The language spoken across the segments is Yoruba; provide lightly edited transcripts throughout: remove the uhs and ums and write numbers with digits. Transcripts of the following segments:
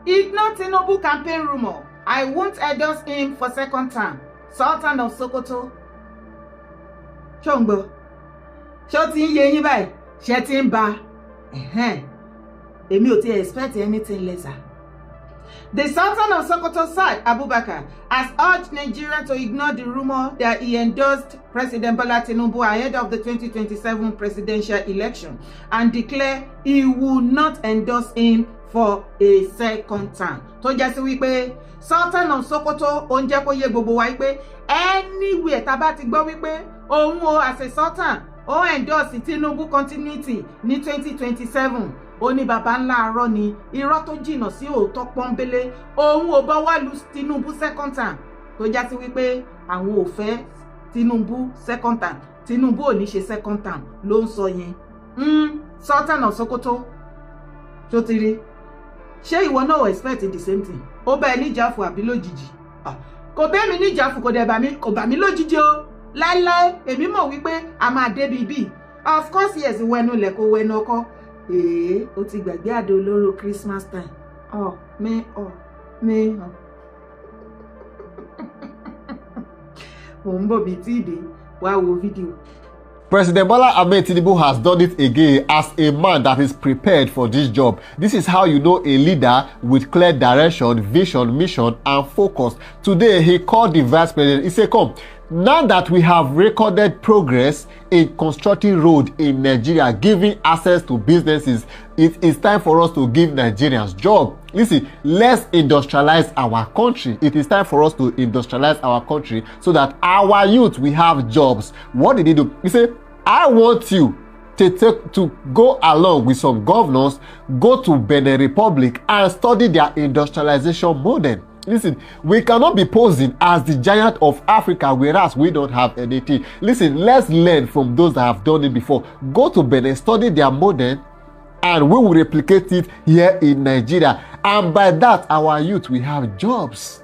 Ignore Tinubu campaign rumour. I won't endorse him for second term. Sultan of Sokoto. Ṣó ń gbọ́? Ṣó ti ń yé yín báyìí? Ṣé ti ń ba? Èmi ò ti expect anything lesser. The Sultan of Sokoto, Saad Abubakar, has urged Nigeria to ignore the rumor that he endorsed President Bola Tinubu ahead of the 2027 presidential election and declare he will not endorse him for a second term. Tó jẹ́ sí wípé Sultan of Sokoto ó ń jẹ́ kó yé gbogbo wa wípé anywhere tá a bá ti gbọ́ wípé òun o, as a sultan, ó endorse Tinubu continuity ní 2027, ó ní baba ńlá arọ́ ni, irọ́ tó jìnnà sí òótọ́ pọ́nbélé. Òun ò bọ́wọ́ lu Tinubu second term. Tó já sí wípé àwọn ò fẹ́ Tinubu second term, Tinubu ò ní ṣe second term ló ń sọ yẹn. Sultan of Sokoto tó ti rí, ṣé ìwọ náà expect the same thing? Ó bá ẹ níjàfù àbí lójijì? Kò bẹ́ mi níjàfù, kò dẹ̀ bà mí, kò bà mí lójijì o láíláí. Èmi mọ̀ wípé a máa débi bíi, of course yes. Wẹnu lẹ̀ kó wẹnu ọkọ. Èé, o ti gbàgbé àdó olóró Christmas time. Ọ mi ọ mi ọ mò ń bọ̀ bí tí ì dé wá wo fídíò. President Bola Ahmed Tinubu has done it again as a man that is prepared for this job. This is how you know a leader with clear direction, vision, mission, and focus. Today, he called the vice president. He said, "Come, now that we have recorded progress in constructing road in Nigeria, giving access to businesses, it is time for us to give Nigerians job. Listen, let's industrialize our country. It is time for us to industrialize our country so that our youth will have jobs." What did he do? He said, "I want you to go along with some governors, go to Benin Republic and study their industrialization model. Listen, we cannot be posing as the giant of Africa whereas we don't have anything. Listen, let's learn from those that have done it before. Go to Benin, study their model, and we will replicate it here in Nigeria. And by that, our youth will have jobs."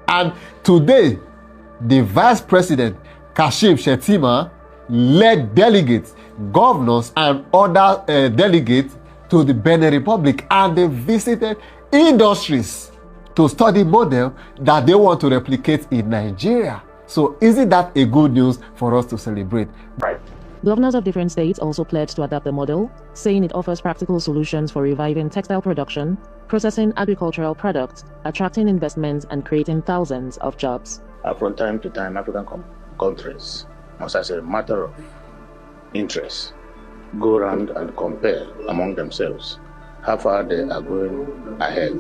And today, the Vice President, Kashim Shettima, led delegates, governors, and other delegates to the Benin Republic, and they visited industries to study model that they want to replicate in Nigeria. So isn't that a good news for us to celebrate? Right. Governors of different states also pledged to adopt the model, saying it offers practical solutions for reviving textile production, processing agricultural products, attracting investments, and creating thousands of jobs. From time to time, African countries must, as a matter of interest, go around and compare among themselves how far they are going ahead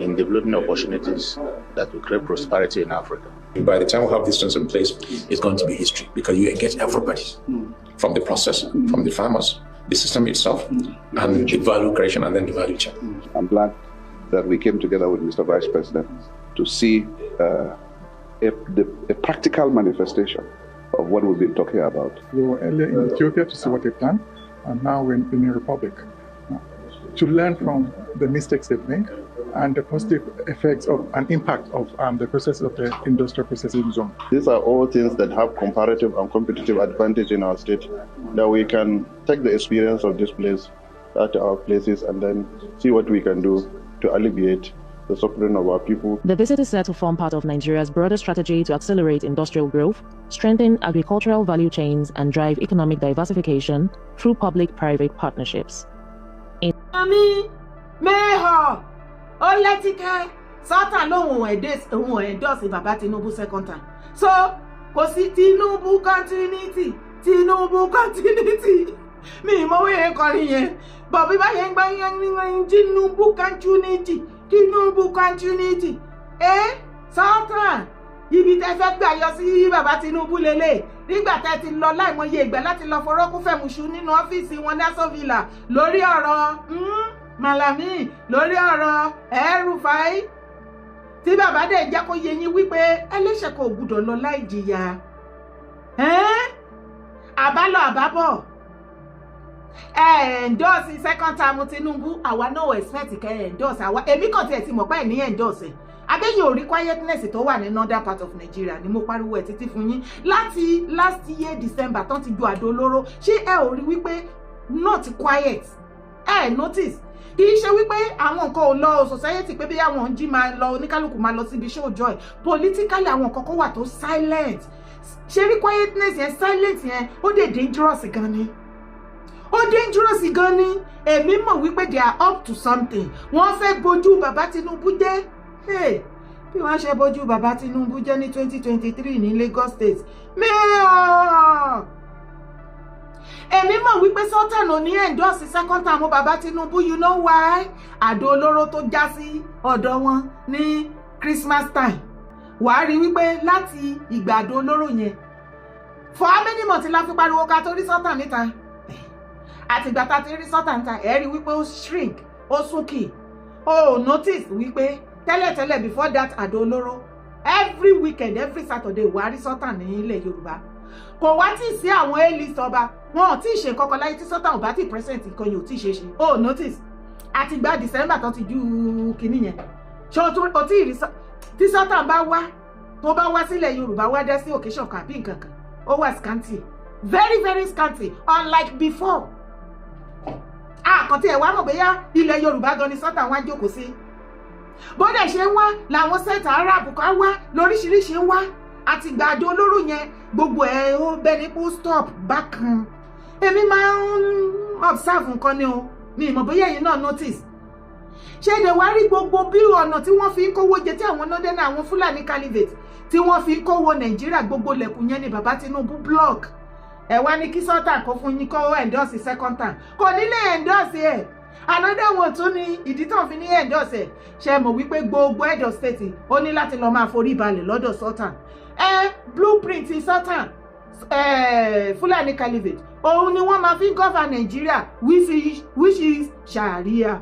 in developing opportunities that will create prosperity in Africa. By the time we have these things in place, it's going to be history because you engage everybody from the process, from the farmers, the system itself, and the value creation and then the value chain. I'm glad that we came together with Mr. Vice President to see a practical manifestation of what we've been talking about. We were earlier in Ethiopia to see what they've done, and now we're in Benin Republic to learn from the mistakes they've made and the positive effects of and impact of the process of the industrial processing zone. These are all things that have comparative and competitive advantage in our state that we can take the experience of this place at our places and then see what we can do to alleviate the suffering of our people. The visit is set to form part of Nigeria's broader strategy to accelerate industrial growth, strengthen agricultural value chains, and drive economic diversification through public-private partnerships. Àmì mẹ́họ̀ ó lẹ́tíkẹ́. Sultan lòun ò endorse bàbá Tinubu second time, so kò sí Tinubu continuity, Tinubu continuity. Mi ìmọ̀wé yẹn kọrin yẹn bọ̀ bí bá yẹn ń gbá yẹn, Tinubu continuity, Tinubu continuity. Ẹ Sultan, ibi tẹ fẹ́ gbà yọ sí bàbá Tinubu lélẹ̀ nígbà tẹ ti lọ láìmọye ìgbà láti lọ fọwọ́kú fẹ̀mùṣù nínú ọ́fíìsì wọn ní Aso Villa lórí ọ̀rọ̀ Malami, lórí ọ̀rọ̀ El-Rufai, tí bàbá dẹ̀ jẹ́ kó yé yín wípé ẹlẹ́ṣẹ̀ kò gbúdọ̀ lọ láì jìyà. Àbálọ àbábọ̀, ẹ endorse second term Tinubu. Àwa náà expect kẹ́ ẹ endorse àwa. Èmi kàn tiẹ̀ ti mọ̀ pé ẹ̀ ní endorse. Abẹ́yìn ò rí quietness tó wà ní northern part of Nigeria ni mo pariwo ẹ̀ títí fún yín láti last year December tán ti ju àdó olóró. Ṣé ẹ ò rí wípé not quiet? Ẹ notice Kì í ṣe wípé àwọn nǹkan ò lọ society, pé bí àwọn ń jí máa lọ, oníkálukú máa lọ síbi iṣẹ́ òòjọ́ ẹ̀. Politically, àwọn nǹkan kan wà tó silent. Ṣe rí quietness yẹn, silent yẹn, ó dé dangerous gan ni, ó dangerous gan ni. Èmi mọ̀ wípé they are up to something. Wọ́n fẹ́ bójú bàbá Tinubu jẹ́. Bí wọ́n ṣe bójú bàbá Tinubu jẹ́ ní 2023 ní Lagos State mẹ́ọ̀, èmi mọ̀ wípé Sultan ò ní endorse second term bàbá Tinubu. You know why? Àdó olóró tó já sí ọ̀dọ̀ wọn ní Christmas time, wàá rí wípé láti ìgbà àdó olóró yẹn, for how many months la fi pariwo ká tó rí Sultan níta? Àtìgbà tá a ti rí Sultan níta, ẹ̀ rí wípé ó shrink, ó súnkì. Ó notice wípé tẹ́lẹ̀tẹ́lẹ̀, before that àdó olóró, every weekend, every Saturday, wàá rí Sultan ní ilẹ̀ Yorùbá. Kò wá tí ì sí àwọn A-list ọba, wọn ò tí ì ṣe nǹkan kan láyé tí Sultan ò bá tí ì present. Nǹkan yìí ò tí ì ṣe ṣe. Ó notice àtìgbà December tó ti ju kinní yẹn, ṣé o tí ì rí tí Sultan bá wá, tó bá wá sílẹ̀ Yorùbá, wá dá sí occasion kan àbí nǹkan kan, ó wà scanty, very very scanty, unlike before. Àkàntì ẹ̀ wá mọ̀ bóyá ilẹ̀ Yorùbá gan ni Sultan wá jókòó sí. Bódẹ̀ ṣe ń wá làwọn set Arab kan wá lóríṣiríṣi ń wá. Àti gbàdo olóró yẹn, gbogbo ẹ̀ ó bẹ́ni kó stop bákan. Èmi máa ń observe nǹkan ni o, mi ì mọ̀ bóyá ẹ̀yin náà notice. Ṣé èdè wá rí gbogbo bí ọ̀nà tí wọ́n fi ń kówó jẹ, tí àwọn northern, àwọn Fúlàní caliphate, tí wọ́n fi ń kówó Nàìjíríà, gbogbo lẹ̀kùn yẹn ni bàbá Tinubu block. Ẹ wá ní kí Sultan kó fún yín, kó endorse second term. Kò ní lè endorse ẹ̀. Another one tún ní ìdí tó ń fi ní endorse ẹ̀. Ṣe mọ̀ wípé gbogbo head of state ó ní láti lọ máa forí balẹ̀ lọ́dọ̀ Sultan? Ẹ blueprint Sultan, Fúlàní caliphate, òun ni wọ́n máa fi ń govern Nàìjíríà, which is Sharia.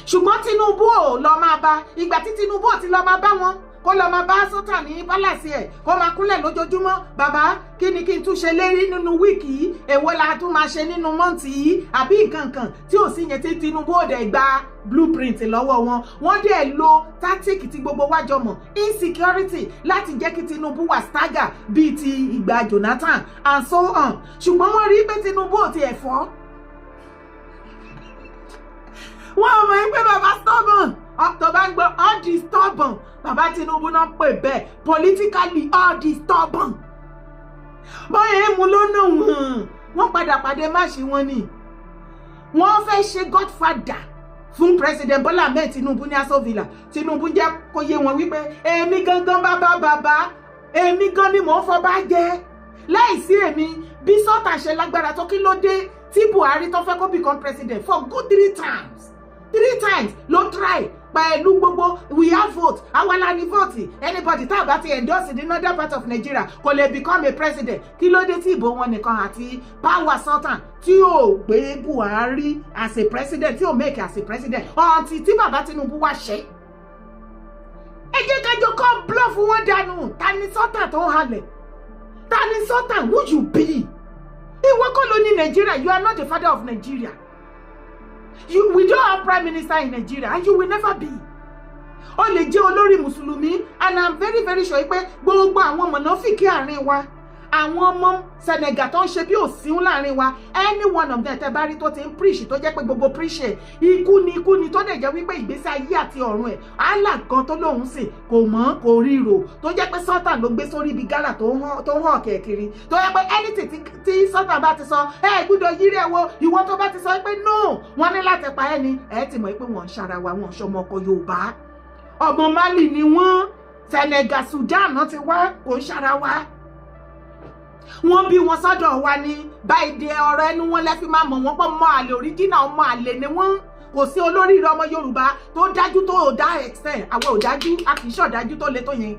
Ṣùgbọ́n Tinubu ò lọ máa bá. Ìgbà tí Tinubu ò ti lọ máa bá wọn, kó lọ máa bá Sultan ní palace ẹ̀, kó máa kúnlẹ̀ lójoojúmọ́, "Bàbá, kí ni kí n tún ṣe lérí nínú week yìí? Èwo la tún máa ṣe nínú month yìí?" Àbí nǹkan kan tí ò sí yẹn, tí Tinubu ò dẹ̀ gba blueprint lọ́wọ́ wọn, wọ́n dẹ̀ lo tactic tí gbogbo wa jọ mọ̀, insecurity, láti jẹ́ kí Tinubu wà stagger bíi ti ìgbà Jonathan and so on. Ṣùgbọ́n wọ́n rí pé Tinubu ò tiẹ̀ fọ́. Wọ́n mọ̀ pé bàbá stubborn. Tó bá ń gbọ́ all the stubborn, bàbá Tinubu náà ń pè bẹ́ẹ̀. Politically, all the stubborn, bóyá èèmù lọ́nà wọ̀n, wọ́n padà pàdé máṣí wọn ni. Wọ́n fẹ́ ṣe godfather fún President Bola Ahmed Tinubu ní Aso Villa. Tinubu jẹ́ kó yé wọn wípé èmi gangan bàbá bàbá, èmi gan ni mò ń fọba jẹ. Láìsí èmi, bí Sultan ṣe lágbára tó, kí ló dé tí Buhari tó fẹ́ kó become president for good three times, three times ló try pẹ̀lú gbogbo "we have vote, àwa la ní vote, anybody tá a bá ti endorse the northern part of Nigeria kò lè become a president"? Kí ló dé tí ìbò wọn nìkan àti power Sultan tí ò gbé Buhari as a president, tí ò make as a president until tí bàbá Tinubu wá ṣe? Ẹ jẹ́ kájọ kọ́ bluff wọn dànù. Ta ni Sultan tó ń halẹ̀? Ta ni Sultan? Who you be? Ìwọ kọ́ ló ní Nigeria. You are not the father of Nigeria. You, we don't have prime minister in Nigeria and you will never be. Ó lè jẹ́ olórí mùsùlùmí, and I'm very very sure pé gbogbo àwọn mọ̀nàfíkì àárín wa, àwọn ọmọ Senegal tó ń ṣe bí òsín láàrin wa, any one of them tẹ́ bá rí tó ti ń preach, tó jẹ́ pé gbogbo preach ẹ̀ ikú ni, ikú ni, tó dẹ̀ jẹ́ wípé ìgbésí ayé àti ọ̀run ẹ̀, Allah gan tó lóun sìn kò mọ̀, kò ríro, tó jẹ́ pé Sultan ló gbé sórí ibi gálà tó ń hàn kẹ̀kiri, tó jẹ́ pé anything tí Sultan bá ti sọ, ẹ gbúdọ̀ yírí ẹ wo. Ìwọ tó bá ti sọ pé no, wọ́n ní láti pa ẹ́ ni. Ẹ ti mọ̀ pé wọ́n ń ṣara wa, wọ́n ń ṣọmọ ọkọ Yorùbá. Ọmọ Mali ni wọ́n, Senegal, Sudan náà ti wá, kò ń ṣara wa. Wọ́n bí wọn sọ́dọ̀ wa ní báyìí de. Ọ̀rọ̀ ẹnu wọn lẹ́fí máa mọ̀ wọ́n pọ̀ mọ́ àlè original, ọmọ àlè ni wọ́n. Kò sí olóríire ọmọ Yorùbá tó dájú tó ò dá extent. Àwọn ò dájú, a kì í ṣọ̀dájú tó le tó yẹn.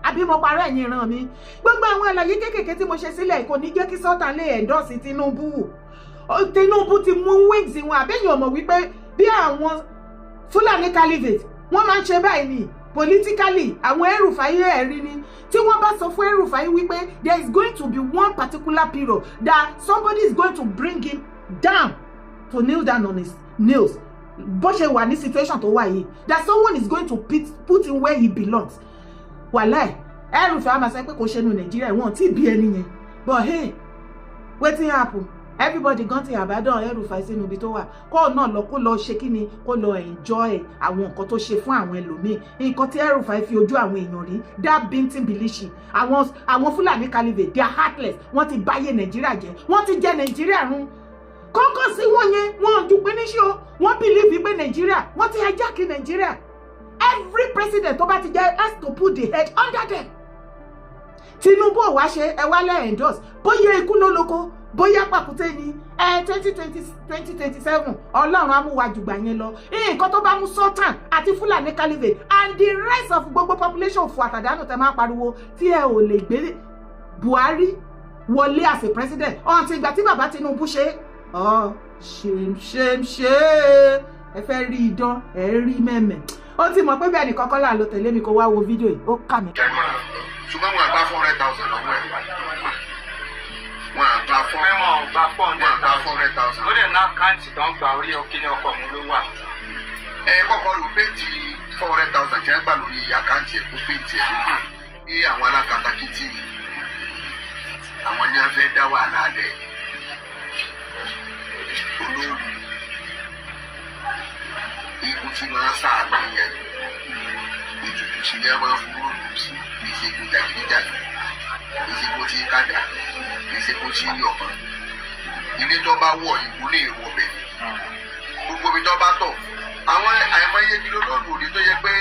Àbí mo parọ́, ẹ̀yin ìran mi? Gbogbo àwọn àlàyé kéékèèké tí mo ṣe sílẹ̀ kò ní jẹ́ kí Sultan lè endorse Tinubu. Tinubu ti mú wings wọn. Àbẹ́yìn ọmọ wípé bí àwọn Fúlàní caliphate wọ́n máa ń ṣe báyìí ni politically. Àwọn El-Rufai, ẹ̀rí ni tí wọ́n bá sọ fún El-Rufai wípé there is going to be one particular period that somebody is going to bring him down to kneel down on his knees, bó ṣe wà ní situation tó wà yìí, that someone is going to put him where he belongs, wàláì, El-Rufai á máa sọ pé kò ṣe nu Nàìjíríà, wọn tí bí ẹni yẹn. But hey, wetin happen? Everybody gan ti abandon El-Rufai sínú ibi tó wà, kó náà lọ, kó lọ ṣe kíni, kó lọ enjoy àwọn nǹkan tó ṣe fún àwọn ẹlòmíì, nǹkan tí El-Rufai fi ojú àwọn èèyàn rí. That Bintin Bilishi, àwọn Fúlàní caliphate, they are heartless. Wọ́n ti báyé Nàìjíríà jẹ́, wọ́n ti jẹ Nàìjíríà run. Kọ́kọ́ sí wọn yẹn, wọn ò ju pé níṣẹ́ o. Wọ́n believe pé Nàìjíríà, wọ́n ti hijack Nàìjíríà. Every president tó bá ti jẹ́ has to put the head under them. Tinubu ò wá ṣe, ẹ wá lẹ́ endorse. Bóyá ikú ló lóko, bóyá pàkúté ni ẹ. 2020, 2027, Ọlọ́run á mú wa jùgbà yẹn lọ. Nǹkan tó bá mú Sultan àti Fúlàní caliphate and the rest of gbogbo population fún àtàdánù tẹ máa pariwo tí ẹ ò lè gbé Buhari wọlé as a president ọ̀ǹtí ìgbà tí bàbá Tinubu ṣe ọ. Shame, shame, shame! Ẹ fẹ́ rí idán, ẹ rí mẹ́mẹ́. Ó ti mọ̀ pé bẹ́ẹ̀ ni kọ́kọ́ là ló tẹ̀lé mi kó wá wo fídíò yìí, ó kà mí. Ṣùgbọ́n wọn àgbà 400,000 lọ́wọ́ ẹ̀, wọn àgbà four pé wọn ò gba four wọn hundred àgbà thousand 400,000. Ó dẹ̀ ná account tó ń gba orí ọkíní ọkọ̀ mi ló wà. Ẹ kọ́kọ́ ló paint 400,000 tí wọ́n gbà lórí account ẹ̀, kó paint ẹ̀ bí àwọn alákatakítí, àwọn ní wọ́n fẹ́ dá wàhálà lẹ̀. Olóòlù ikú tí máa ń sáàbà yẹn, ètùtù sí ni a máa ń fún lóòlù sí. Kì í ṣe ikú jàgídíjàgí, kì í ṣe ikú tí ń kàdà, kì í ṣe ikú tí ń yọ̀bọ̀n. Ilé tó bá wọ̀, ikú lè wọ̀ bẹ̀. Gbogbo ibi tó bá tọ̀, àwọn àìmọye kìló lóòlù òde tó yẹ pé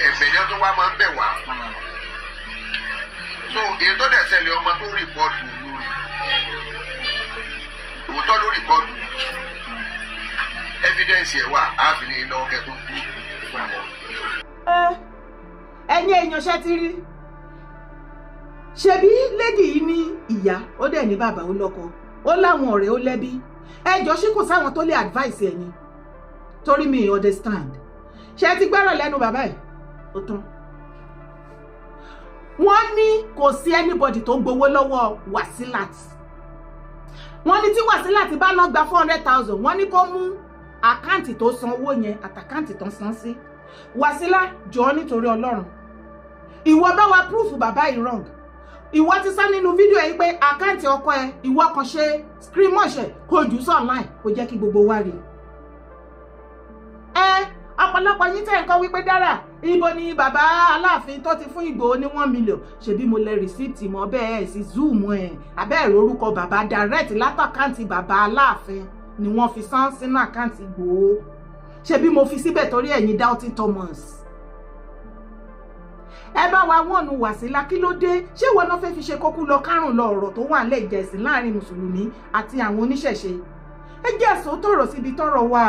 ẹ̀bẹ̀ ni wọ́n tó wá máa ń bẹ̀ wá. So èyí tó dẹ̀ ṣẹlẹ̀, ọmọ tó report lórí, òótọ́ ló report, evidence ẹ̀ wà, á fi ní lọ́wọ́ kẹ́ tó kú. Ẹ̀yin èèyàn, ṣe ti rí? Ṣebí lady yìí ní ìyá, ó dẹ̀ ní bàbá, ó lọ́kọ, ó láwọn ọ̀rẹ́, ó lẹ́bí. Ẹjọ́, ṣé kò sáwọn tó lè advice ẹ̀ ni? Torí mi understand. Ṣé ti gbọ́rọ̀ lẹ́nu bàbá ẹ̀? Ó tán. Wọ́n ní kò sí anybody tó gbowó lọ́wọ́ Wasilat. Wọ́n ní tí Wasilat bá lọ gba 400,000, wọ́n ní kó mú account tó san owó yẹn àti account tó san sí. Wasila, jọ̀ọ́, nítorí Ọlọ́run, ìwọ bá wa proof bàbá yìí wrong. Ìwọ ti sọ nínú fídíò yìí pé account ọkọ ẹ, ìwọ kan ṣe screenshot ẹ, kó jù sí online, kó jẹ́ kí gbogbo wa rí ẹ. Ọ̀pọ̀lọpọ̀ yín tẹ̀ ń kọ́ wípé dára, ibo ni bàbá Aláàfin tó ti fún Ìgbòho ní 1 million? Ṣebí mo lẹ receipt mọ́ bẹ́ẹ̀ sí zoom ẹ̀ abẹ́ ẹ̀rọ orúkọ bàbá direct látà account bàbá Aláàfin ni wọ́n fi san sínú account Ìgbòho. Ṣebí mo fi síbẹ̀ torí ẹ̀yin doubting Thomas. Ẹ bá wa wọ́ọ̀nù Wàsílà. Kí ló dé? Ṣé ìwọ náà fẹ́ fi ṣe kókú lọ kárùn lọ? Ọ̀rọ̀ tó wà nílẹ̀, ìjẹ̀sìn láàrin mùsùlùmí àti àwọn oníṣẹ̀ṣe, ẹ jẹ́ àsòótọ́ ọ̀rọ̀ síbi tọ́rọ̀ wà.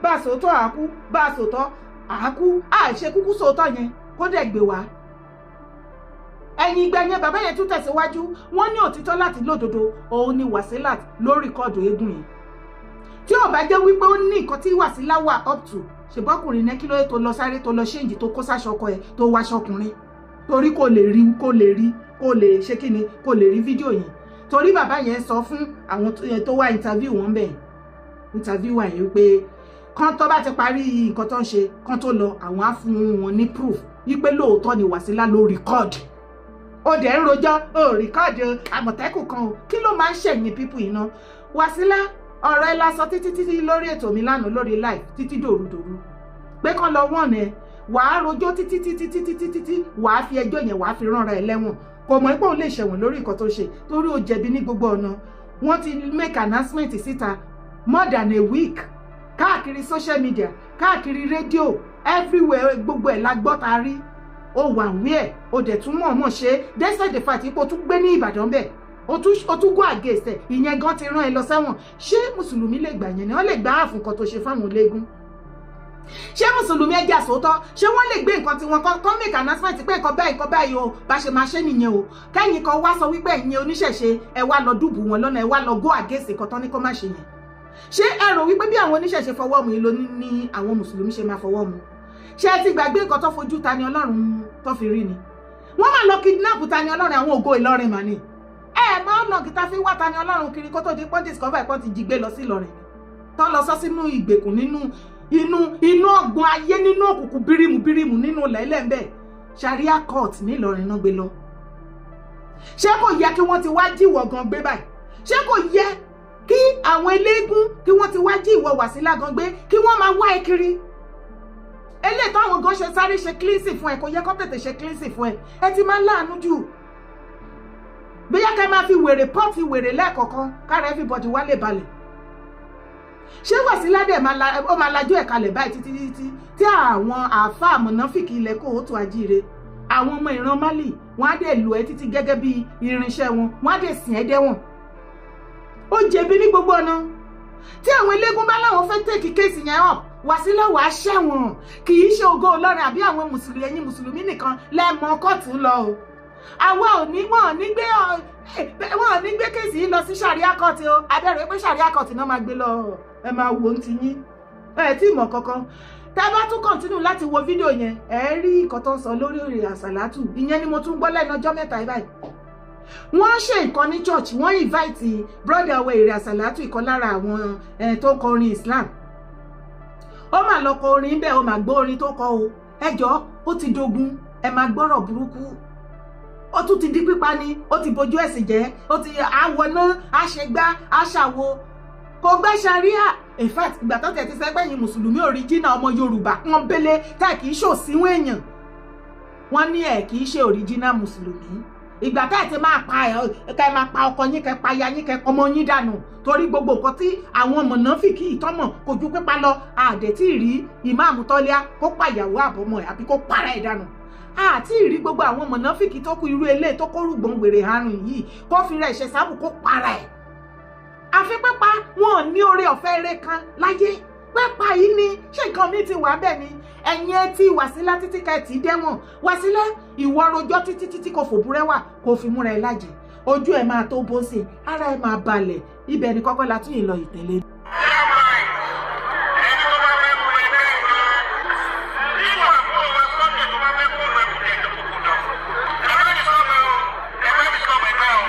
Bá a sòótọ́ àákú, bá a sòótọ́ àákú, àìṣe kúkú sòótọ́ yẹn kó dẹ̀ gbé wá. Ẹ̀yìn ìgbà yẹn, bàbá yẹn tún tẹ̀síwájú. Wọ́n ní òtítọ́ láti lódodo òun ni Wàsílà ló record eégún yẹn. Tí ò bá jẹ́ wípé ó ní nǹkan tí Wàsílà wà up to, ṣèbọ́kùnrin náà, kí ló yẹ tó lọ sáré, tó lọ change, tó kó sáṣọ ọkọ ẹ̀, tó wáṣọ ọkùnrin? Torí kò lè rí, kò lè rí, kò lè ṣe kí ni, kò lè rí fídíò yẹn. Torí bàbá yẹn sọ fún àwọn tó wá interview wọn bẹ́ẹ̀, interview wà yẹn, wípé kán tó bá ti parí nǹkan tó ń ṣe, kán tó lọ, àwọn á fún wọn ní proof wípé lóòótọ́ ni Wàsílà ló record. Ó dẹ̀ ń rojọ́, ó record Àmọ̀tẹ́kùn kan o. Kí ló máa ń ṣẹ̀yìn people iná? Wàsílà, ọ̀rọ̀ ẹ la sọ títí títí lórí ètò mi lánàá lórí live, títí dòrúdòrú, pé kán lọ wọ́n ẹ. Wàá rojọ́ títí títí títí títí tí wàá fi ẹjọ́ yẹn, wàá fi ránra ẹ lẹ́wọ̀n. Kò mọ̀ pé òun lè ṣẹ̀wọ̀n lórí nǹkan tó ṣe, torí ó jẹ̀bi ní gbogbo ọ̀nà. Wọ́n ti make announcement síta more than a week, káàkiri social media, káàkiri rédíò, everywhere, gbogbo ẹ̀ la gbọ́ ta rí. Ó wà wí ẹ̀, ó dẹ̀ tún mọ̀ọ́mọ̀ ṣe, despite the fact pé o tún gbé ní Ìbàdàn bẹ́ẹ̀, o tún go against ẹ̀. Ìyẹn gan ti rán ẹ lọ sẹ́wọ̀n. Ṣé mùsùlùmí lè gbà yẹn ni? Wọ́n lè gbà á fún nǹkan tó ṣe fáwọn ológun? Ṣé mùsùlùmí, ẹjẹ àsòótọ́, ṣé wọ́n lè gbé nǹkan tí wọ́n kọ́ make announcement pé nǹkan báyìí, nǹkan báyìí o, bá ṣe máa ṣe nìyẹn o, kẹ́yìn kan wá sọ wípé ẹ̀yin oníṣẹ̀ṣe, ẹ wá lọ dùbù wọn lọ́nà, ẹ wá lọ go against nǹkan tán ní kó má ṣe yẹn? Ṣé ẹ rò wípé bí àwọn oníṣẹ̀ṣe fọwọ́ mu yìí ló ní àwọn mùsùlùmí ṣe máa fọwọ́ mu? Ṣé ẹ ti gbàgbé nǹkan tó fojú Ta ni Ọlọ́run tó fi rí ni? Wọ́n máa lọ kidnap Ta ni Ọlọ́run, àwọn ògo Ìlọrin mà ní. Ẹ máa ń lọ kìtà fi wá Ta ni Ọlọ́run kiri kó tó di pọ́n discover ìpọ́n ti jí gbé lọ sí Ìlọrin, tó lọ sọ sínú ìgbèkùn, nínú inú ọgbọ́n ayé, nínú òkùnkùn bírímù bírímù, nínú lẹ́lẹ́ńbẹ̀ Sharia court ní Ìlọrin náà gbé lọ. Ṣé kò yẹ kí wọ́n ti wá jíwọ̀ gan gbé báyìí? Ṣé kò yẹ kí àwọn eléégún kí wọ́n ti wá jí ìwọ Wàsílà gan gbé, kí wọ́n máa wá ẹ kiri? Eléyìí táwọn gan ṣe sáré ṣe cleansing fún ẹ, kò yẹ kó tètè ṣe cleansing fún ẹ. Ẹ ti máa ń láàánú jù. Bóyá ká máa fi wèrè pọ́ọ̀tì wèrè lẹ́ẹ̀kọ̀ọ̀kan kára everybody wá lè balẹ̀. Ṣé Wàsílà dẹ̀ ó máa lajú ẹ̀ kalẹ̀ báyìí títí títí tí àwọn àáfàá mọ̀nàfìkì ilẹ̀ kóòtù ajíire, àwọn ọmọ ìran Mali, wọ́n á dẹ̀ lò ẹ́ títí gẹ́gẹ́ bí irinṣẹ́ wọn, wọ́n á dẹ̀ sìn ẹ́ dẹ́wọ̀n? Ó jẹ̀bi ní gbogbo ọ̀nà. Tí àwọn eléégún bá láwọn fẹ́ take case yẹn up, Wàsílà, wàá ṣẹ̀wọ̀n. Kì í ṣe Ògo Ìlọrin àbí àwọn mùsùlùmí, ẹ̀yin mùsùlùmí nìkan lẹ́ẹ̀mọ́ kóòtù lọ o. Àwa ò ní, wọn ò ní gbé case yìí lọ sí sàríà court o. Abẹ́rẹ́ pé sàríà court náà máa gbé lọ. Ẹ máa wo ti yín, ẹ tí ì mọ̀ kankan. Tá a bá tún continue láti wo fídíò yẹn, ẹ rí nǹkan tó ń sọ lórí èrè àsàlátù. Ìyẹn ni mo tún gbọ́ lẹ́nu ọjọ́ mẹ́ta yìí báyìí. Wọ́n ṣe nǹkan ní church, wọ́n invite brother wa èrè àsàlátù, ìkan lára àwọn tó ń kọrin Islam. Ó mà lọ kọ orin bẹ́ẹ̀, ó mà gbọ́ orin tó kọ o. Ẹ jọ, ó ti dogun. Ẹ máa gbọ́rọ̀ burúkú. Ó tún ti di pípa ni. Ó ti bojú ẹ̀sìn jẹ́, ó ti àwọná, àṣegbá, àṣàwo, kò gbẹ́ ṣàríà. In fact, ìgbà tó tẹ̀ ti sẹ́gbẹ́ yìí, mùsùlùmí original, ọmọ Yorùbá wọn bẹ́lẹ̀ tá kì í ṣòsíwọ̀n èèyàn, wọ́n ní ẹ̀ kì í ṣe original mùsùlùmí. Ìgbà tá ẹ̀ ti máa pa ẹ̀, kẹ́ ẹ máa pa ọkọ yín, kẹ́ pa aya yín, kẹ́ ọmọ yín dànù, torí gbogbo nǹkan tí àwọn mọ̀nàfìkì ìtọ́mọ̀ kò ju pípa lọ. Àdẹ̀ tí ì rí ìmáàmù tọ́lẹ́á kó pa ìyàwó àbọ̀mọ̀ ẹ̀ àbí kó para ẹ̀ dànù. Àti ìrí gbogbo àwọn mọ̀nàfìkì tó kú irú eléyìí tó kórùgbọ̀n wèrè harun yìí kó fi rẹ̀ ṣe sábù kó para ẹ̀. Àfi pípa. Wọn ò ní oore ọ̀fẹ́ eré kan láyé, pípa yìí ni. Ṣé nǹkan mi ti wà bẹ́ẹ̀ ni? Ẹ̀yin ẹ ti Wàsílà títí ká ẹ tì í dẹ́wọ̀n. Wàsílà, ìwọ rojọ́ títí títí, kò fòbúrẹ́wà kò fi múra ẹ lájẹ, ojú ẹ máa tó bó sí, ara ẹ máa balẹ̀. Ibẹ̀ ni kọ́kọ́ la tún yìí lọ ìtẹ̀lé. Ẹni tó bá fẹ́ kú ẹgbẹ́ ìjọ nínú àbúrò wa Sunday, tó bá fẹ́ kó òun ẹkùn ẹjọ́ kókó jọ. Ẹ má ní sọ́mọ o, ẹ má ní sọ́mọ ẹgbẹ́ o.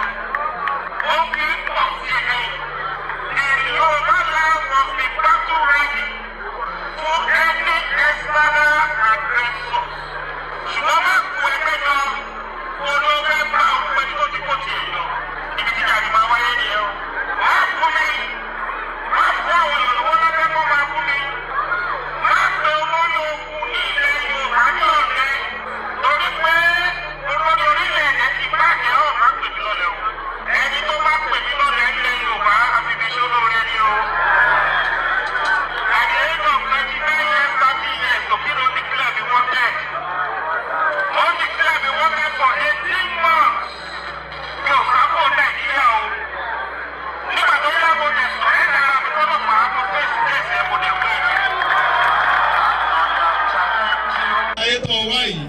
Ó fi ń pọ̀ sí i. The Yorùbá land must be battle ready for any external aggressor. Ṣùgbọ́n má kú ẹgbẹ́ jọ, olóògbé bá òkú ẹni tó ti kó tiẹ̀ jọ. Ibi tí ìjà máa wáyé nìyẹn o. Má fún mi, má fún àwọn èèyàn lówó lábẹ́ kó máa fún mi. Má pe olórí ogun ní ilẹ̀ Yorùbá ní ọ̀lẹ. Torí pé olórí orílẹ̀-èdè ti bá àjẹ́ ọ̀ má pè mí lọ́lẹ̀ o. Ẹni tó bá pè mí lọ́lẹ̀ ilẹ̀ Yorùbá, àfibíṣẹ́ olóore ni o. At the age of 29 years, 30 years, Okino declare me wanted. Wọ́n declare me wanted for 18 months. Mi ò sá kúrò Nàìjíríà o. Nígbà tó yá, mo dẹ̀ surrender ara mi fọ́lọ́pàá, mo face case ẹ̀, mo dẹ̀ win. Ayé tó o wá yìí,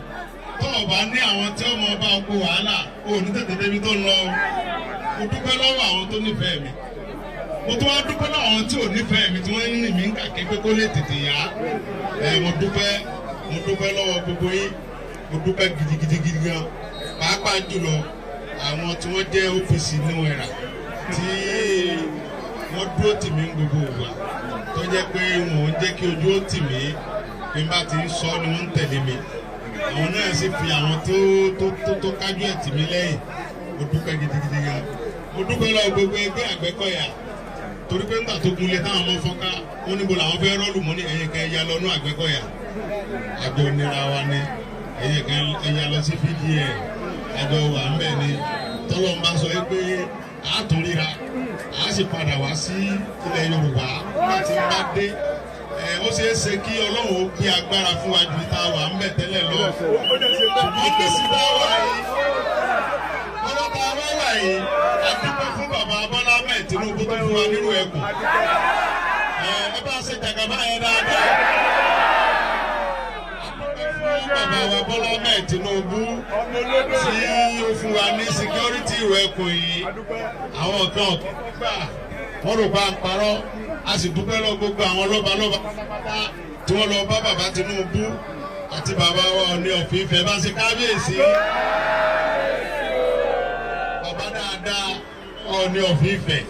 tó o bá ní àwọn tí ó mọ ọba oko wàhálà, o ò ní tètè débi tó ń lọ o. Mo dúpẹ́ lọ́wọ́ àwọn tó nífẹ̀ẹ́ mi, mo tún wá dúpẹ́ lọ́wọ́ àwọn tí ò nífẹ̀ẹ́ mi, tí wọ́n ń rìn mí ń kàké pé kó lè tètè yá ẹ. Mo dúpẹ́, mo dúpẹ́ lọ́wọ́ gbogbo yín. Mo dúpẹ́ gidigidi gidi gan, pàápàá jùlọ àwọn tí wọ́n jẹ́ OPC New Era, tí wọ́n dúró tì mí ní gbogbo ìgbà, tó jẹ́ pé wọn ò ń jẹ́ kí ojú ó tì mí. Bí n bá ti ń sọ ni wọ́n ń tẹ̀lé mi. Àwọn náà sì fi àwọn tó kájú ẹ̀ tì mí lẹ́yìn. Mo dúpẹ́ gidigidi gan. Mo dúpẹ́ lọ́wọ́ gbogbo ẹgbẹ́ Àgbẹ̀kọ̀yà, torí pé ńgbà tó gunlé táwọn ọmọ fọ́nká, wọ́n níbo làwọn fẹ́ rọ́ọ̀lù mọ́ ní ẹ̀yìn kan, ẹ̀yà lọ́nú Àgbẹ̀kọ̀yà, àjọ nira wa ni. Ẹ̀yìn kan, ẹ̀yà lọ sí VDM, àjọ wà ń bẹ̀ ni. Tọ́lọ́ ń bá sọ pé a tún ríra, a sì padà wá sí ilẹ̀ Yorùbá. Nígbà tí ń bá dé ẹ, ó ṣeé ṣe kí Ọlọ́run ó gbé agbára fún wa ju tá a wà ń bẹ̀ tẹ́lẹ̀ lọ. Ṣùgbọ́n kí sí tá a wà yìí, ọlọ́ tá a wá wà yìí, a dúpẹ́ fún bàbá Bọ́lá Ahmed Tinubu tó fún wa nírú ẹkùn. Ẹ bá ṣe jàgàbá yẹn dáadáa. A dúpẹ́ fún bàbá wa Bọ́lá Ahmed Tinubu tí ó fún wa ní security ìrù ẹkùn yìí. Àwọn kan ọ̀tún gbà, wọ́n rò bá ń parọ́. A sì dúpẹ́ lọ gbogbo àwọn lọ́balọ́ba pátápátá tí wọ́n lọ bá bàbá Tinubu àti bàbá wa Ọọ̀ni of Ifẹ̀ bá ṣe kábíyèsí. Bàbá dáadáa, Ọọ̀ni of Ifẹ̀.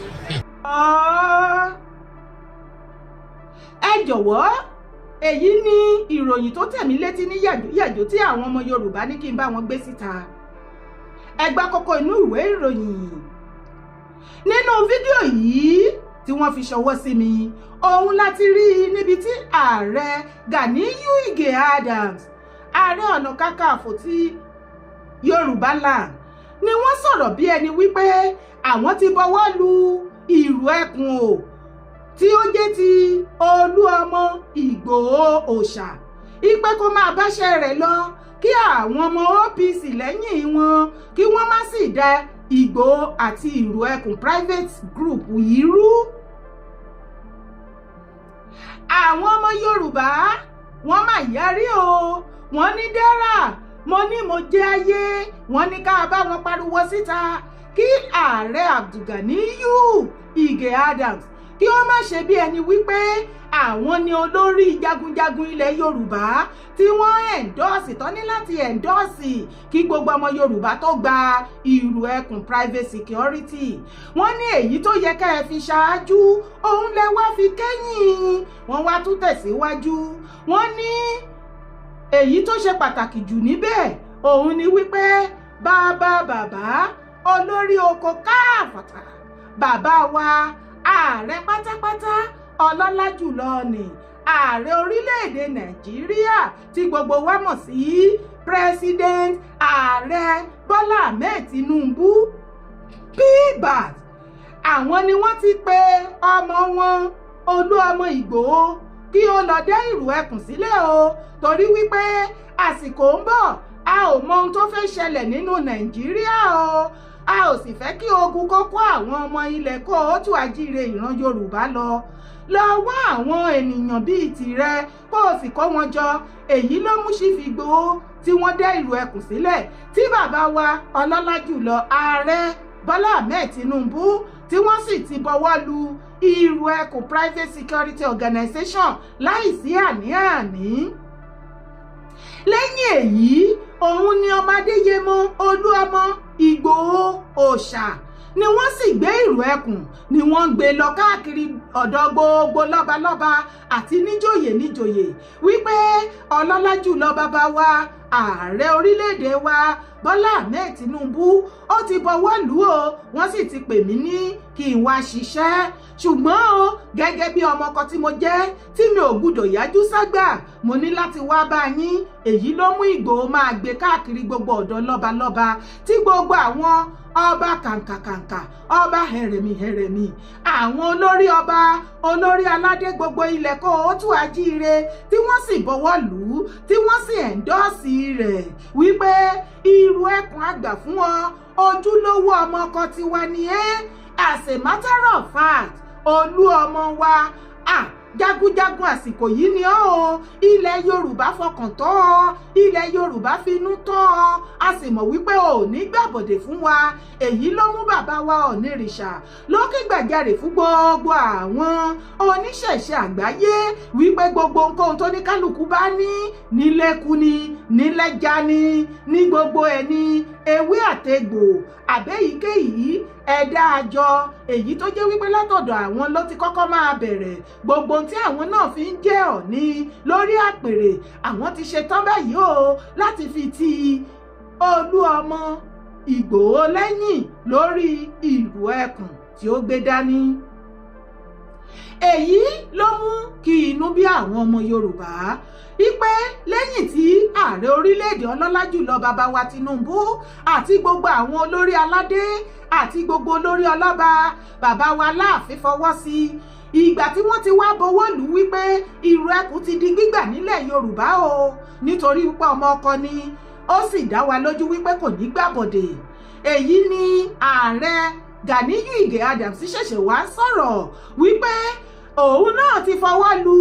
Ẹ jọ̀wọ́, èyí ni ìròyìn tó tẹ̀ mí létí ní yàjóyàjó tí àwọn ọmọ Yorùbá ní kí n bá wọn gbé síta. Ẹ gbọ́ kókó inú ìwé ìròyìn. Nínú fídíò yìí tí wọ́n fi ṣọwọ́ sí mi, òun láti rí i níbi tí Ààrẹ Ganiyu Ige Adams, Ààrẹ Ọ̀nà Kakanfò ti Yorùbá land, ni wọ́n sọ̀rọ̀ bí ẹni wípé àwọn ti bọwọ́ lu ìrù ẹkùn o, tí ó jẹ́ ti Olú Ọmọ Ìgbòho Òòṣà, ipe kó máa báṣẹ́ rẹ̀ lọ, kí àwọn ọmọ OPC lẹ́yìn wọn kí wọ́n má sì da Ìgbòho àti Ìrù Ẹkùn private group yìí rú. Àwọn ọmọ Yorùbá, wọ́n mà yarí o. Wọ́n ní dára, mo ní mo jẹ́ ayé. Wọ́n ní ká bá wọn pariwo síta kí Ààrẹ Abdulganiyu Ige Adams kí ó má ṣe bí ẹni wípé àwọn ni olórí jagunjagun ilẹ̀ Yorùbá tí wọ́n endorse tán ní láti endorse kí gbogbo ọmọ Yorùbá tó gba Ìrù Ẹkùn private security. Wọ́n ní èyí tó yẹ ká ẹ fi ṣáájú, òun lẹ wá fi kẹ́yìn. Wọ́n wá tún tẹ̀síwájú, wọ́n ní èyí tó ṣe pàtàkì jù níbẹ̀ òun ni wípé bàbá bàbá olórí oko káàfàtà, bàbá wa ààrẹ pátápátá, ọlọ́lá jùlọ ni ààrẹ orílẹ̀-èdè Nàìjíríà tí gbogbo wa mọ̀ sí President Ààrẹ Bọ́lá Ahmed Tinubu, PBAT, àwọn ni wọ́n ti pe ọmọ wọn Olú Ọmọ Ìgbòho kí ó lọ dé Ìrù Ẹkùn sílẹ̀ o, torí wípé àsìkò ń bọ̀, a ò mọ ohun tó fẹ́ ṣẹlẹ̀ nínú Nàìjíríà o, a ò sì fẹ́ kí ogun kó kó àwọn ọmọ ilẹ̀ káàárọ̀ oòjíire ìran Yorùbá lọ. Lọ wá àwọn ènìyàn bíi tìrẹ kó o sì kó wọn jọ. Èyí ló mú Chief Ìgbòho tí wọ́n dá Ìrù Ẹkùn sílẹ̀, tí bàbá wa ọlọ́lá jùlọ Ààrẹ Bọ́lá Ahmed Tinubu tí wọ́n sì ti bọwọ́ lu Ìrù Ẹkùn private security organization láìsí àní-àní. Lẹ́yìn èyí, òun ni ọmọ Adéyẹmọ Olúọmọ Ìgbòho Òòṣà ni wọ́n sì gbé Ìrù Ẹkùn, ni wọ́n ń gbé lọ káàkiri ọ̀dọ̀ gbogbo lọ́balọ́ba àti níjòyè níjòyè wípé ọlọ́lá jùlọ bàbá wa ààrẹ orílẹ̀-èdè wa Bọ́lá Ahmed Tinubu ó ti bọwọ́ lù ú o, wọ́n sì ti pè mí ní kí n wá ṣiṣẹ́. Ṣùgbọ́n o, gẹ́gẹ́ bí ọmọ kan tí mo jẹ́, tí mi ò gbúdọ̀ yájú ságbà, mo ní láti wá bá yín. Èyí ló mú Ìgbòho máa gbé káàkiri gbogbo ọ̀dọ̀ lọ́balọ́ba, tí gbogbo àwọn ọba kàǹkàkàǹkà, ọba hẹ̀rẹ̀mì hẹ̀rẹ̀mì, àwọn olórí ọba, olórí aládé gbogbo ilẹ̀ káàárọ̀ oòjíire, tí wọ́n sì bọwọ́ lù ú, tí wọ́n sì endorse rẹ̀ wípé Ìrù Ẹkùn àgbà fún ọ, ojúlówó ọmọ ọkọ tiwa ni ẹ́. As a matter of fact, Olú Ọmọ wa, ah, jagunjagun àsìkò yìí ni ọ́ o. Ilẹ̀ Yorùbá fọkàn tọ́ ọ, ilẹ̀ Yorùbá finú tọ́ ọ, a sì mọ̀ wípé o ò ní gbàbọ̀dè fún wa. Èyí ló mú bàbá wa Ọ̀nìrìṣà lókè gbàjarè fún gbogbo àwọn oníṣẹ̀ṣe àgbáyé wípé gbogbo nǹkan tó ní kálukú bá ní nílẹ̀kù ni, nílẹ̀já ni, ní gbogbo ẹ̀ ní ewé àtegbò àbẹ́yíkéyìí ẹ̀dá àjọ, èyí tó jẹ́ wípé látọ̀dọ̀ àwọn ló ti kọ́kọ́ máa bẹ̀rẹ̀, gbogbo ohun tí àwọn náà fi ń jẹ́ Ọ̀ní lórí àpèrè, àwọn ti ṣetán báyìí o láti fi ti Olú Ọmọ Ìgbòho lẹ́yìn lórí Ìrù Ẹkùn tí ó gbé dání. Èyí ló mú kí inú bí àwọn ọmọ Yorùbá ipe lẹ́yìn tí ààrẹ orílẹ̀-èdè ọlọ́lá jùlọ bàbá wa Tinubu àti gbogbo àwọn olórí aládé àti gbogbo olórí ọlọ́ba, bàbá wa Láàfin fọwọ́ sí i. Ìgbà tí wọ́n ti wá bọwọ́ lù wípé Ìrù Ẹkùn ti di gbígbà nílẹ̀ Yorùbá o, nítorí wípé ọmọ ọkọ ni, ó sì dá wa lójú wípé kò ní gbàbọ̀dè. Èyí ni Ààrẹ Ganiyu Ige Adams ṣẹ̀ṣẹ̀ wá sọ̀rọ̀ wípé òun náà ti fọwọ́ lu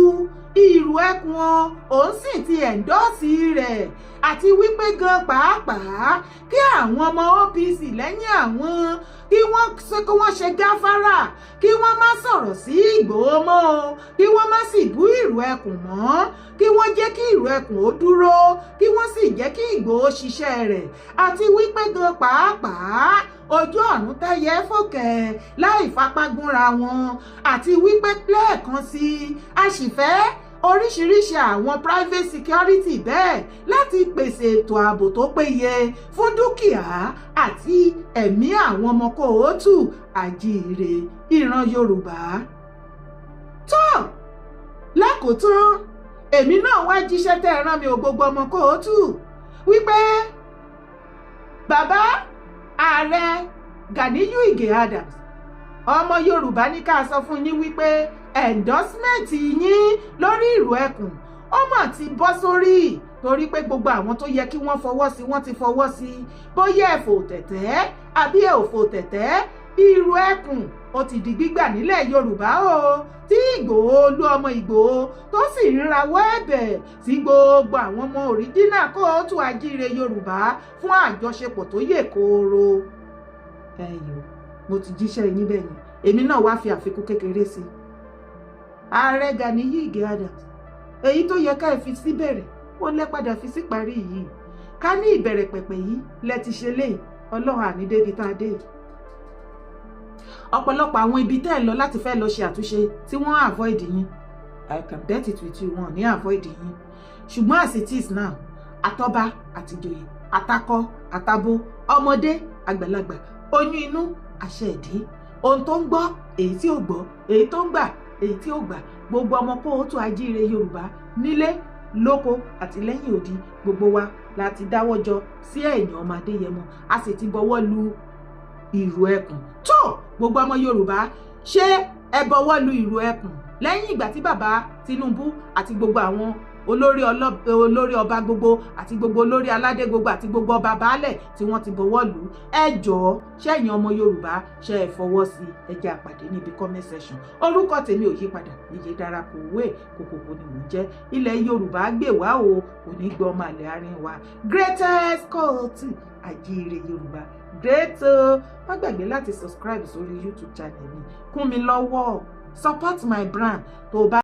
Ìrù Ẹkùn o, òun sì ti endorse rẹ̀, àti wípé gan pàápàá kí àwọn ọmọ OPC lẹ́yìn àwọn kí wọ́n ṣe gáfárà, kí wọ́n má sọ̀rọ̀ sí Ìgbòho mọ́ o, kí wọ́n má sì bú Ìrù Ẹkùn mọ́, kí wọ́n jẹ́ kí Ìrù Ẹkùn ó dúró, kí wọ́n sì jẹ́ kí Ìgbòho ṣiṣẹ́ rẹ̀, àti wípé gan pàápàá ojú ọ̀run tẹ́yẹ fòkè láì fapá gúnra wọn, àti wípé lẹ́ẹ̀kan sí i, a sì fẹ́ Oríṣiríṣi àwọn private security bẹ́ẹ̀ láti pèsè ètò ààbò tó péye fún dúkìá àti ẹ̀mí àwọn ọmọ káàárọ̀ oòjíire ìran Yorùbá. Tó lákòótán, èmi náà wá jíṣẹ́ tẹ́ ẹ rán mi ò, gbogbo ọmọ káàárọ̀, wípé bàbá ààrẹ Ganiyu Ige Adams, ọmọ Yorùbá ní ká sọ fún yín wípé endorsement yín lórí ìrù ẹkùn ó mà ti bọ́ sórí, torí pé gbogbo àwọn tó yẹ kí wọ́n fọwọ́ sí, wọ́n ti fọwọ́ sí. Bóyá ẹ fò tẹ̀tẹ́ àbí ẹ ò fò tẹ̀tẹ́, ìrù ẹkùn ó ti di gbígbà nílẹ̀ Yorùbá o, tí Ìgbòho, olú ọmọ Ìgbòho, tó sì ń rawọ́ ẹ̀bẹ̀ sí gbogbo àwọn ọmọ original káàárọ̀ oòjíire Yorùbá fún àjọṣepọ̀ tó yè kooro. Ẹyọ mo ti jíṣẹ́ yín bẹ́ẹ̀ yẹn. Èmi náà wá fi àfikún kékeré sí i. Ààrẹ Ganiyu Ige Adams, èyí tó yẹ ká ẹ fi sí bẹ̀rẹ̀, ó lẹ́ padà fi sí parí yìí. Ká ní ìbẹ̀rẹ̀ pẹ̀pẹ̀ yìí lẹ ti ṣe léyìí, Ọlọ́run àní débi tá a dé yìí. Ọ̀pọ̀lọpọ̀ àwọn ibi tẹ́ ẹ lọ láti fẹ́ lọ ṣe àtúnṣe tí wọ́n avoid yín, I can bet it with you, wọn ní avoid yín. Ṣùgbọ́n as it is now, àtọba àtìjòyè, àtakọ àtabo, ọmọdé àgbàlagbà, oyún inú, àṣẹ ìdí, ohun tó ń gbọ́, èyí tí ò gbọ́, èyí tó ń gbà, èyí tí ò gbà, gbogbo ọmọ káàárọ̀ oòjíire Yorùbá nílé lóko àti lẹ́yìn odi, gbogbo wa la ti dáwọ́ jọ sí ẹ̀yìn ọmọ Adéyẹmọ, a sì ti bọwọ́ lu ìrù ẹkùn. Tó gbogbo ọmọ Yorùbá, ṣé ẹ bọwọ́ lu ìrù ẹkùn lẹ́yìn ìgbà tí bàbá Tinubu àti gbogbo àwọn olórí, olórí ọba gbogbo àti gbogbo olórí aládé gbogbo àti gbogbo ọba baálẹ̀ tí wọ́n ti bọwọ́ lù ú? Ẹ jọ̀ọ́, ṣẹ́yìn ọmọ Yorùbá, ṣe é fọwọ́ sí? Ẹ jẹ́ àpàdé níbi comment section. Orúkọ tèmi ò yí padà, Yèyé Dára kò wé kòkòkò ni mò ń jẹ́. Ilẹ̀ Yorùbá gbè wá o, kò ní gbọ́ ọmọ àlè àárín wa. Greatest cult àjíire Yorùbá, great o. Má gbàgbé láti subscribe sórí YouTube channel mi, kún mi lọ́wọ́, support my brand tó o bá.